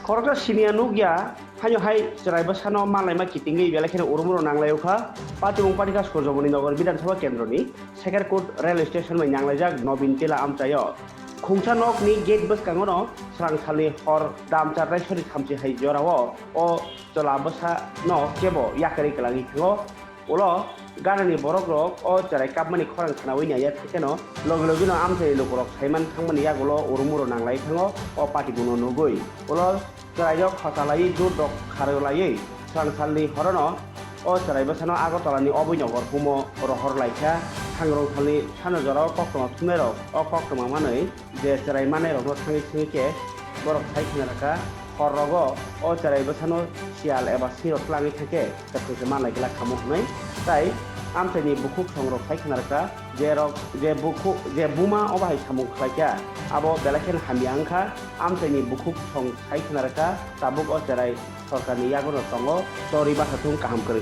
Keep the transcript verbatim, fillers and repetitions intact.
Khoroksa siniya nukya, haino hai chwrai bwsano malaima kitingwi belai kheno urumuro nanglaio kha. Patibung Patikha Surjomoni Nagar Bidhan Sabha Kendroni Sekerkut Rail Station bai nanglaijak Nobin Tila amchaio. Khungsa nokni gate bwskangono srang salni hor damchar raisori thamchi hai jorao o chwla bwsano kebo yakarwi kwlangwi thango. Ulo ganani borokrok o chwrai kapmani khorang khnaui naiya thaikheno logi logino amchaini lukurok saiman thangmani yagulo urumuro nanglai thango o patibungno nugui. Ulo chwrairok khosa laiwi jut rok kharwi laiwi srang salni horono o chwrai bwsano Agartalani Oboi Nagar humo rohor laikha. Thangrong salni sano jorao koktwma thumairok o koktwma manwi je chwrai manairokno thangwi thangwi khe borok sai khna rwkha, hor rogo o chwrai bwsano siyal eba sirok tlangwi thangkhe kwthang se manlai glak khamu hwnwi. Tai amchaini bukhuk songrok sai khna rwkha, je rok je bukhuk je buma o bahai samung khlaikha abo belai kheno hamya wngkha. Amchaini bukhuk song sai khna rwkha, tabuk o chwrai sorkarni yagono tongo, tori bwsa thung kaham kwrwi.